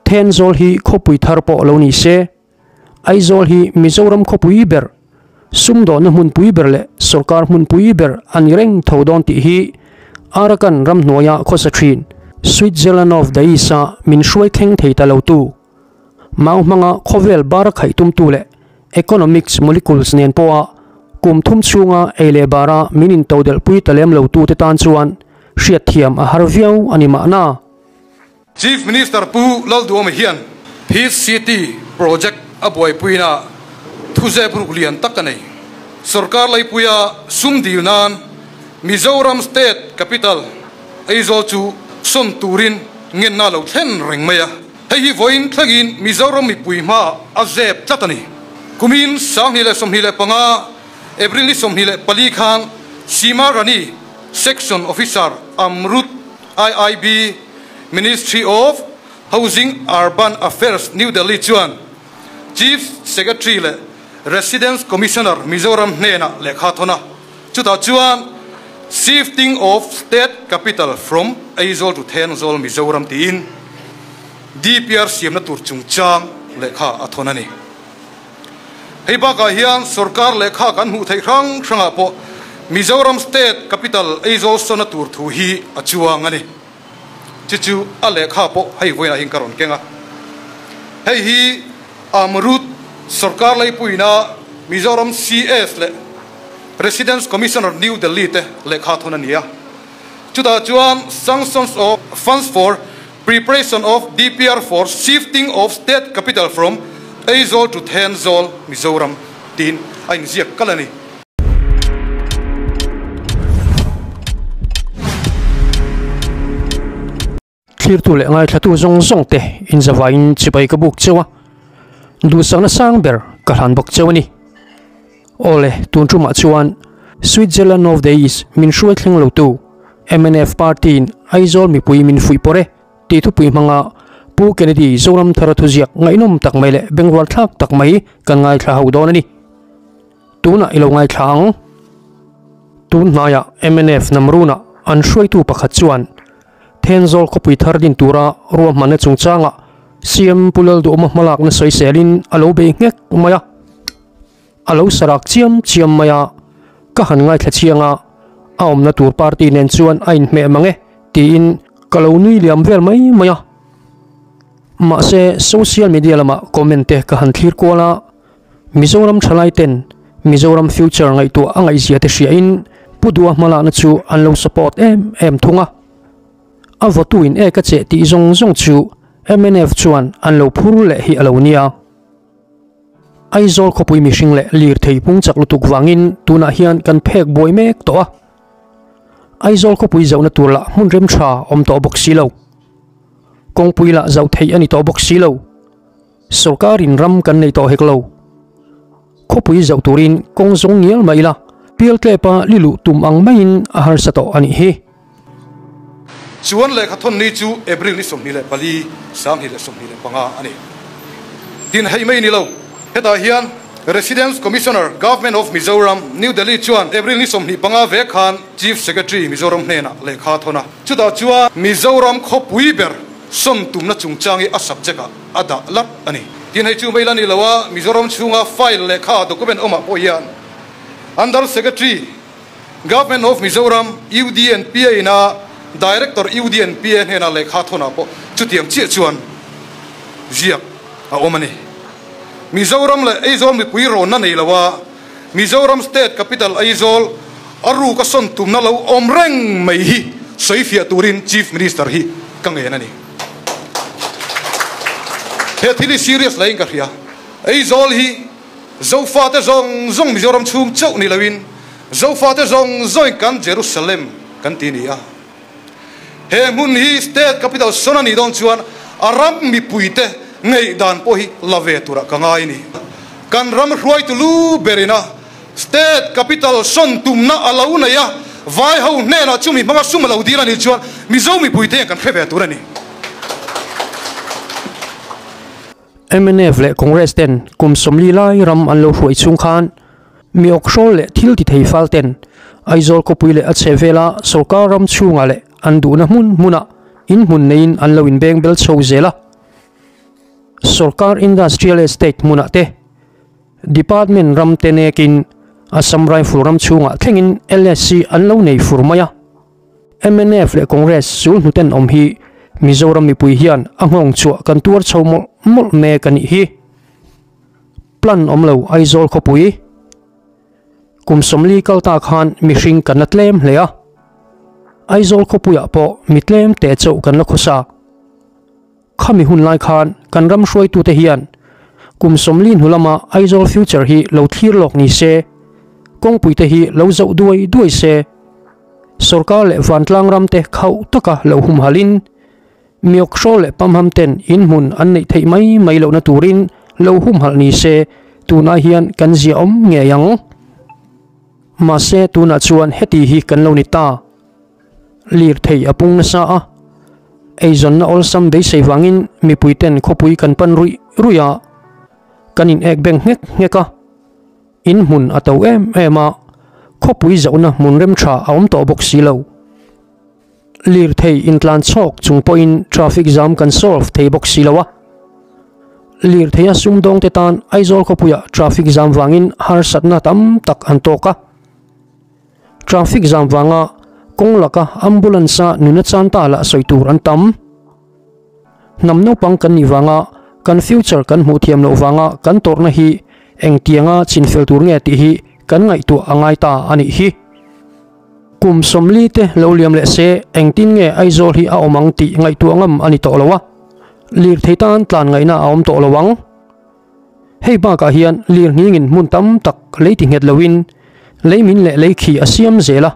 Thenzawl hi khawpui thar pawh lo ni se, Aizawl hi Mizoram khawpui ber, sumdawnna hmunpui ber leh sorkar hmunpui ber a ni reng tho dawn tih hi Arakan ramhnuaia khawsa thin Switzerland of the East-a min hruai thleng thei ta lotu, mau hmanga khawvel bara khaih tumtu leh economics molecules nen pawha kum thum chhunga ei leh bara min intodelhpui ta lem lotute tan chuan hriatthiam a har viau a ni mahna. Chief Minister Pu Lalduhawma hian Peace City project a buaipuina thuzep ruk lian tak a nei. Sorkar laipuia sum dil nan Mizoram State Capital Aizawl chu sawn turin ngenna lo thlen reng mai a. Hei hi vawiin thlengin Mizoram mipui hmaah a zep tlat a ni. Kumin 2025 April ni 24 khan Seema Rani Section Officer Amrut IIB, Ministry of Housing Urban Affairs, New Delhi chuan Chief Secretary leh Residence Commissioner Mizoram hnenah lehkha thawn a, chutah chuan Shifting of State Capital from Aizawl to Thenzawl, Mizoram tiin DPR siamna tur chungchang lehkha a thawn a ni. Hei bakah hian sorkar lehkha kan hmuh theih hrang hrangah pawh Mizoram State Capital Aizawl sawna tur thu hi a chuang a ni. Chu chu a lehkha pawh hei vawiinah hian ka rawn keng a. Hei hi Amrut sorkar leipuina Mizoram CS leh Residence Commissioner New Delhi te lehkha thawn a ni a. Chutah chuan Sanctions of Funds for Preparation of DPR for shifting of state capital from Aizawl to Thenzawl, Mizoram tiin a inziak kalh a ni. Thlirtu leh ngaithlatu zawng zawng te inzavaiin chibai ka buk cheu a, duhsakna sang ber ka hlan bawk cheu a ni. Awle, tun tumah chuan Switzerland of the East min hruai thleng lotu mnf party-in Aizawl mipui min fuih pawr e tih thupui hmanga Pu Kennedy Zoramthara thuziak ngaihnawm tak mai leh bengrual thlak tak mai kan ngaithla ho dawn a ni. Tunah i lo ngaithla ang. Tun hnaiah mnf Namrunah an hruaitu pakhat chuan Thenzawl khawpui thar din tura ruahmanna chungchangah CM Pu Lalduhawma hmalakna sawiselin a lo bei nghek mai a. A lo sarak chiam chiam mai a, ka han ngaithla chiang a, a awmna tur party nen chuan a inhmeh mang e tiin ka lo nui liam vel mai mai a. Mahse, social media lamah comment te ka han thlir kual a, Mizoram thalai ten Mizoram future ngaihtuah a ngaihzia te hriain Pu Dua hmalakna chu an lo support em em thung a. A vawtuin e ka cheh tih zawng zawng chu mnf chuan an lo phur leh hi a lo nia. Aizawl khawpui mihring leh lirthei pung chak lutuk vangin tunah hian kan phek buai mek tawh a. Aizawl khawpui zauhna tur lah hmun rem tha awm tawh bawk si lo. Kawngpui lah zauh theih a ni tawh bawk si lo. Sorkarin ram kan nei tawh hek lo. Khawpui zauh turin kawng zawng ngial mah ila, pialtlepa liluh tum ang maiin a harsa tawh a nih hi. Chuan lehkha thawn ni chu April ni 24, 2025 a ni. Din hei mai ni lo. Hetah hian Residence Commissioner, Government of Mizoram, New Delhi chuan April ni 25 vek khan Chief Secretary Mizoram hnenah lehkha a thawn a. Chutah chuan Mizoram khawpui ber sawm tumna chungchang hi a subject ah a dah lat a ni. Tin hei chu mai la ni lo a, Mizoram chhunga file lehkha document awmah pawh hian Under Secretary, Government of Mizoram, UDNPA in a Director UDNPA hnena lehkha thawnah pawh chutiang chiah chuan ziak a awm a ni. Mizoram leh Aizawl mipui rawnna nei lo a, Mizoram State Capital Aizawl a ruk a sawn tumna lo awm reng mai hi sawifiah turin Chief Minister hi ka ngen a ni. He thil hi serious laiin ka hria. Aizawl hi Zofate zawng zawng Mizoram chhung chauh ni loin Zofate zawng zawngin kan Jerusalem kan ti ni a. He hmun hi State Capital sawn a nih dawn chuan a ram mipuite ngaihdan pawh hi la ve turah ka ngai a ni. Kan ram hruaitu lu berin a State Capital sawn tumna a lo nei a, vai ho hnenah chumi hmanga sum a lo dil a nih chuan Mizo mipuite hian kan hre ve tur a ni. Mnf leh Congress ten kum 40 lai ram an lo hruai chhung khan mi awkhrawl leh thil ti thei fal ten Aizawl khawpui leh a chhe vela sorkar ram chhungah leh an duhna hmun hmunah in hmun neiin an lo inbeng bel chho zel a. Sorkar Industrial Estate hmunah te Department ram te nekin Assam Rifle ram chhungah thlengin LSC an lo nei fur mai a. Mnf leh Congress sul hnuten awm hi Mizoram mipui hian a nghawng chhuah kan tuar chho mawlh mawlh mek a nih hi. Plan awm lo Aizawl khawpui. Kum 40 kal ta khan mihring kan la tlem hle a. Aizawl khawpuiah pawh mi tlem te chauh kan la khawsa. Khami hun lai khan kan ram hruaitute hian kum 40 hnu lama Aizawl future hi lo thlir lawk ni se, kawngpui te hi lo zauh duai duai se, sorkar leh vantlang ram te khauh taka lo humhalin miawk hrawl leh pamham ten inhmun an neih theih mai mai lohna turin lo humhalh ni se, tunah hian kan ziaawm ngei ang. Mahse tunah chuan heti hi kan lo ni ta. Lirthei a pung nasa a, eizawnna awlsam beisei vangin mipuiten khawpui kan pan ruih ruih a, kan in ek beng nghek nghek a, in hmun a to em em a, khawpui zauhna hmun rem tha a awm tawh bawk si lo. Lirthei intlan chhawk chung pawhin traffic jam kan solve thei bawk si lo a, lirtheia sumdawngte tan Aizawl khawpuiah traffic jam vangin harsatna tam tak an tawk a. Traffic jam vanga kawng laka ambulance a nuna chan ta lah sawi tur an tam. Hnam naupang kan nih vanga kan future kan hmuh thiam loh vanga kan tawrhna hi engtianga chinfel tur nge tih hi kan ngaihtuah a ngai ta a nih hi. Kum 40 te lo liam leh se engtin nge Aizawl hi a awm ang tih ngaihtuah ngam a ni tawh lo a, lirthei tan tlan ngaihna a awm tawh lo ang. Hei bakah hian lirnghingin hmun tam tak lei ti nghet loin lei min leh lei khi a siam zel a,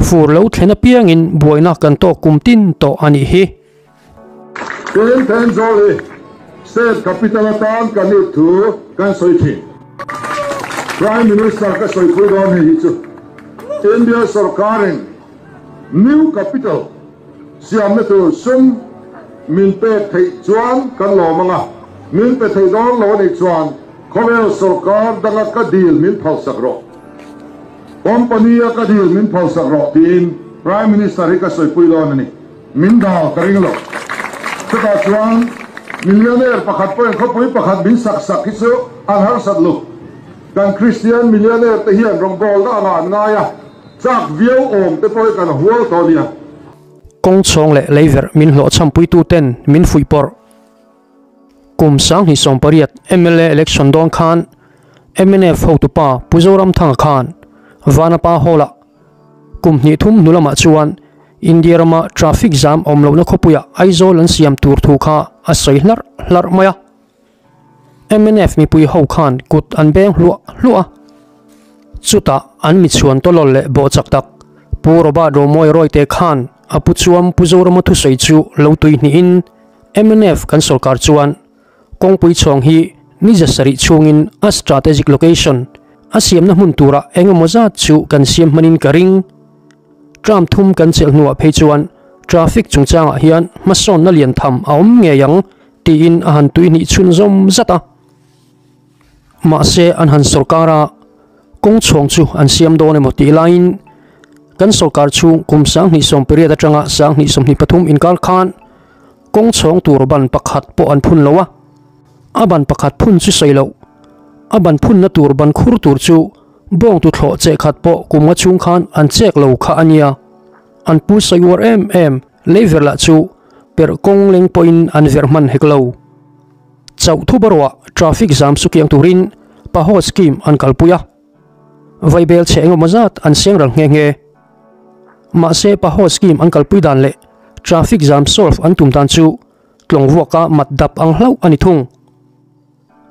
fur lo thlen apiangin buaina kan tawk kum tin tawh a nih hi. Tin, Thenzawl hi State Capital atan kan nih thu kan sawi thin. Prime Minister ka sawipui dawn hei hi chu India sorkarin New Capital siamna tur sum min pek theih chuan kan lawm ang a, min pe thei dawn lo a nih chuan khawvel sorkar danga ka dil min phalsak rawh, company a ka dil min phalsak rawh tiin Prime Minister hi ka sawipui dawn a ni. Min dal ka ring lo. Chutah chuan millionaire pakhat pawhin khawpui pakhat min sak sak hi chu an harsat lo. Kan Kristian millionaire te hian rawngbawlna angah an ngai a. Chak viau awm te pawh hi kan hual tawh nia. Kawng chhawng leh leiverh min hlawhchhampuitu ten min fuih pawrh. Kum 2018 mla election dawn khan mnf hotupa Pu Zoramthanga khan Vanapa Hall-ah kum hnih thum hnu lamah chuan India rama traffic jam awm lohna khawpuiah Aizawl an siam tur thu kha a sawi hlarh hlarh mai a. Mnf mipui ho khan kut an beng hluah hluah a, chutah an michhuan tawlawl leh bawh chak tak Pu Robert Romawi Rawite khan a pu chuam Pu Zorama thusawi chu lo tui hnihin mnf kan sorkar chuan kawngpui chhawng hi ni 700 chhungin a strategic location a siamna hmun turah engemaw zat chu kan siam hmanin ka ring. Tram thum kan chelh hnuah phei chuan traffic chungchangah hian hmasawnna lian tham a awm ngei ang tiin a han tui hnih chhun zawm zat a. Mahse an han sorkar a, kawng chhawng chu an siam dawn emaw tih laiin kan sorkar chhung kum 2018 atanga 2023 inkar khan kawng chhawng tur ban pakhat pawh an phun lo a, a ban pakhat phun chu sawi loh, a ban phunna tur ban khur tur chu bawng tuthlawh che khat pawh kum nga chhung khan an chek lo kha a nia. An pu sawi uar em em lei ver lah chu perh kawng leng pawhin an verh hman hek lo. Chauh thu barawh traffic jam su kiang turin Paho scheme an kalpui a, vaibel chhe engemaw zat an seng ral nghe nghe. Mahse Paho scheme an kalpui dan leh traffic jam solve an tum dan chu tlawng vuaka mat dap ang hlauh a ni thung.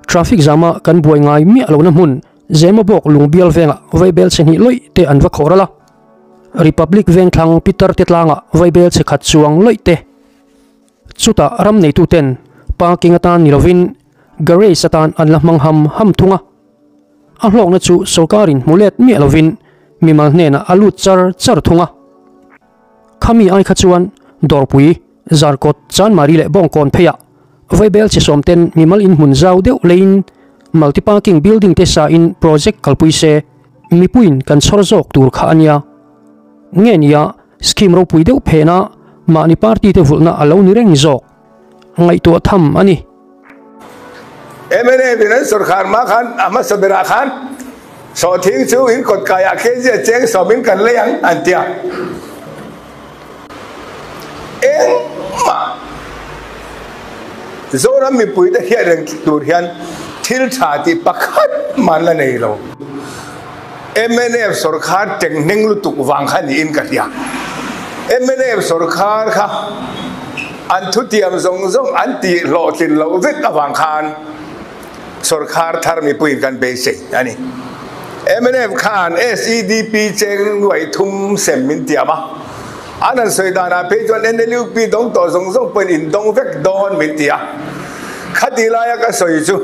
Traffic jam-a kan buai ngai miah lohna hmun Zemabawk lungbial vengah vaibel chhe hnih lawih te an va khawh ral a. Republic Vengthlang Peter te tlangah vaibel chhe khat chuang lawih te. Chutah ram neituten parking atan ni lovin garage atan an la hmang ham ham thung a. A hlawkna chu sorkarin hmu let miah lovin mimal hnenah a lut char char thung a. Khami ai kha chuan Dawrpui, Zarkawt, Chanmari leh Bawngkawn pheiah vaibel chhe sawmten mimal inhmun zau deuh leiin multi parking building te sain project kalpui se mipuiin kan chhawr zawk tur kha a nia. Nge nia scheme ropui deuh phena mahni party te vulhna a lo ni reng zawk. Ngaihtuah tham a ni. Mnf in an sorkar hma khan a hmasa berah khan sawhthing chu in kawt kaiah kg a cheng sawmin kan lei ang an ti a. Engmah Zoram mipuite hriat reng tur hian thil tha tih pakhat mah an la nei lo. Mnf sorkar tenghneng lutuk vang kha niin ka hria. Mnf sorkar kha an thutiam zawng zawng an tih hlawhtlin loh vek avang khan sorkar thar mipuiin kan beisei a ni. Mnf khan SEDP cheng nuaih thum sem min tiam a, an han sawi danah phei chuan NLUP dawng tawh zawng zawng pawhin in dawng vek dawn min ti a. Khati laia ka sawi chu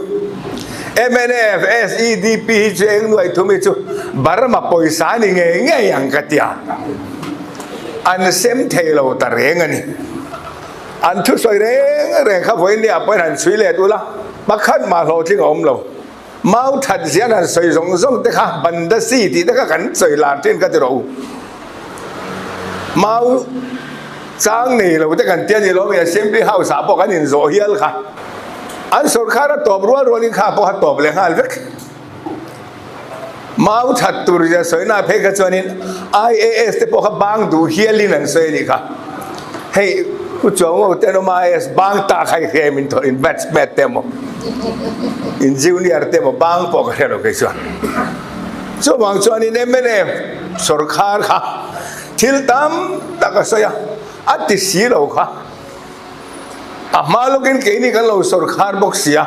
mnf SEDP hi chu eng nuaih thum hi chu Burma pawisa ni ngei ngei ang ka ti a, an sem thei lo ta reng a ni. An thusawi reng reng kha vawiin nia pawhin han chhui let ula, pakhat mah hlawhtling a awm lo. Mau that zian han sawi zawng zawng te kha Bandasi tih te kha kan sawi lar thin ka ti rawh u. Mau chang nei lo te kan ti a ni lo mi Assembly House ah pawh kan inzawh hial kha. An sorkar a tawp rual rualin kha pawh a tawp leh nghal vek. Mau that tur zia sawina phei kha chuanin IAS te pawh kha bang duh hialin an sawi a nih kha. Hei Pu Chuango te an awm a IAS bang ta kha i hre min thaw in batchmate te emaw in junior te emaw bang pawh ka hre lo kei chuan. Chuvang chuanin mnf sorkar kha thil tam tak a sawi a, a ti si lo kha. A hma lawkin keini kan lo sawrkhar bawk si a,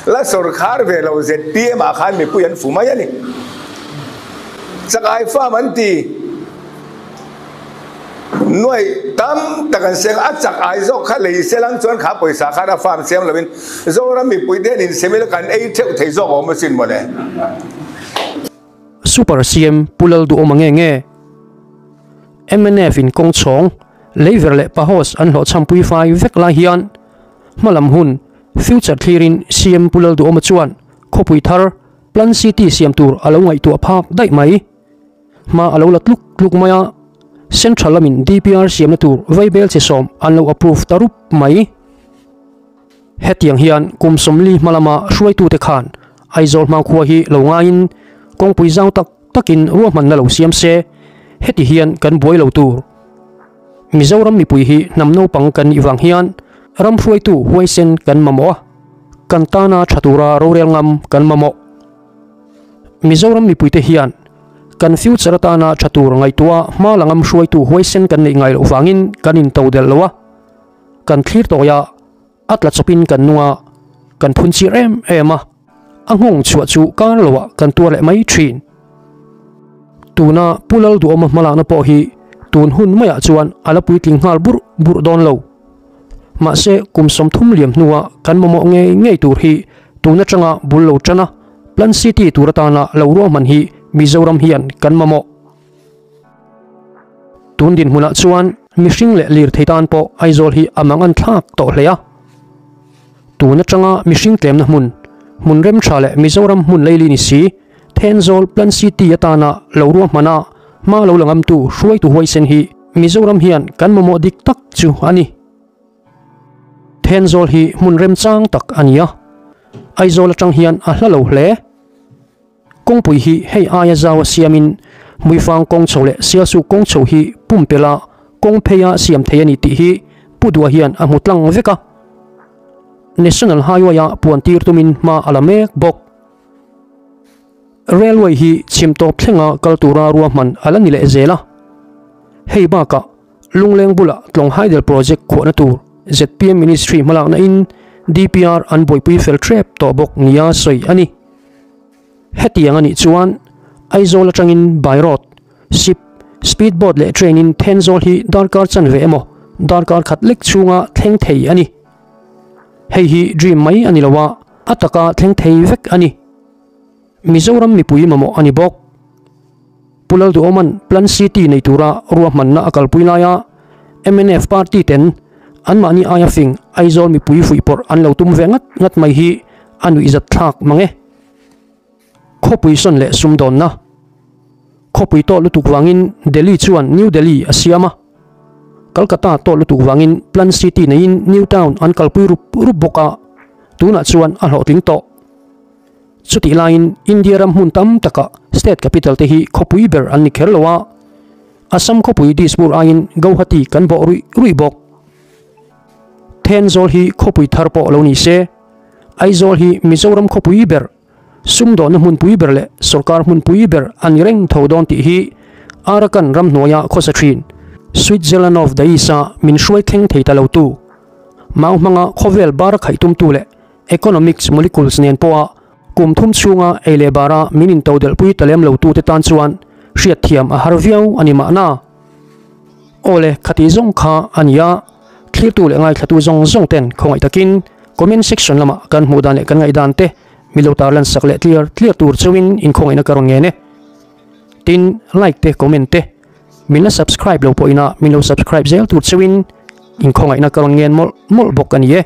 la sawrkhar ve lo zpm ah khan mipui an fu mai a ni. Chakai farm an ti nuaih tam tak an seng a, a chak ai zawk kha lei se lang chuan kha pawisa khan a farm siam lovin Zoram mipui te hian insem ila kan ei theuh thei zawk awm asin mawle. Super CM Pu Lalduhawma nge nge mnf in kawng chhawng Leiver leh Pahos an hlawhchhampui fai vek lai hian hmalam hun, future, thlirin CM Pu Lalduhawma chuan khawpui thar, Plan City siam tur a lo ngaihtuah phak daih mai. Hma a lo la tluk tluk mai a, Central lamin DPR siamna tur vaibel che sawm an lo approve ta rup mai. Hetiang hian kum 40 hma lama hruaitute khan Aizawl hmangkhua hi lo ngaiin kawngpui zau tak takin ruahmanna lo siam se, heti hian kan buai lo tur. Mizoram mipui hi hnam naupang kan nih vang hian ram hruaitu huaisen kan mamawh a, kan tana tha tura rorel ngam kan mamawh. Mizoram mipuite hian kan future atana tha tur ngaihtuah hma la ngam hruaitu huaisen kan neih ngai loh vangin kan intodelh lo a, kan thlir tawi a, a tla chawpin kan nung a, kan phun chir em em a, a nghawng chhuah chu kar loah kan tuar leh mai thin. Tuna Pu Lalduhawma hmalakna pawh hi tun hun maiah chuan a la puitling nghal burh burh dawn lo. Mahse kum 30 liam hnua kan mamawh ngei ngei tur hi tun atanga bul lo tan a, Plan City tur atana lo ruahman hi Mizoram hian kan mamawh. Tun dinhmunah chuan mihring leh lirthei tan pawh Aizawl hi a mang an thlak tawh hle a. Tun atanga mihring tlemna hmun, hmun rem tha leh Mizoram hmun leili ni si, Thenzawl Plan City atana lo ruahman a, hma lo la ngamtu hruaitu huaisen hi Mizoram hian kan mamawh dik tak chu a ni. Thenzawl hi hmun remchang tak a ni a, Aizawl atang hian a hla lo hle. Kawngpui hi hei aia zau a siamin Hmuifang kawng chho leh Sialsuk kawng chho hi pumpelh a kawng pheia siam thei a ni tih hi Pu Dua hian a hmu tlang vek a. National Highway a puan tir tumin hma a la mek bawk. Railway hi chhim tawp thlenga kal tura ruahman a la ni leh zel a. Hei bakah Lungleng bulah Tlawng Hydel Project khuahna tur zpm Ministry hmalakna in DPR an buaipui fel tep tawh bawk nia sawi a ni. Hetiang a nih chuan Aizawl atangin by road, ship, speed boat leh train in Thenzawl hi darkar chanve emaw darkar khat lek chhunga thleng thei a ni. Hei hi dream mai a ni lo a, a taka thleng thei vek a ni. Mizoram mipui mamawh a ni bawk. Pu Lalduhawma'n Plan City nei tura ruahmanna a kalpui laia mnf party ten anmahni aia fing Aizawl mipui fuihpawrh an lo tum ve ngat ngat mai hi a nuihzat thlak mang e. Khawpui sawn leh sumdawnna Khawpui tawh lutuk vangin Delhi chuan New Delhi a siam a, Calcutta tawh lutuk vangin Plan City neiin New Town an kalpui rup rup bawk a, tunah chuan a hlawhtling tawh. Chutih laiin India ram hmun tam takah state capital te hi khawpui ber an ni kher lo a, Assam khawpui Dispur aiin Gauhati kan bawh ruih ruih bawk. Thenzawl hi khawpui thar pawh lo ni se, Aizawl hi Mizoram khawpui ber, sumdawnna hmunpui ber leh sorkar hmunpui ber a ni reng tho dawn tih hi Arakan ramhnuaia khawsa thin Switzerland of the East-a min hruai thleng thei ta lotu, mau hmanga khawvel bar khaih tumtu leh Economics molecules nen pawha kum thum chhunga ei leh bara min intodelhpui ta lem lotute tan chuan hriatthiam a har viau a ni mahna. Aw le, khati zawng kha a ni a, thlirtu leh ngaithlatu zawng zawng ten khawngaih takin comment section lamah kan hmuh dan leh kan ngaihdan te mi lo tarlan sak leh tliar tliar tur chauhin inkhawngaihna ka rawn ngen e. Tin, like te, comment te, min la subscribe lo pawhina min lo subscribe zel tur chauhin inkhawngaihna ka rawn ngen mawlh mawlh bawk a ni e.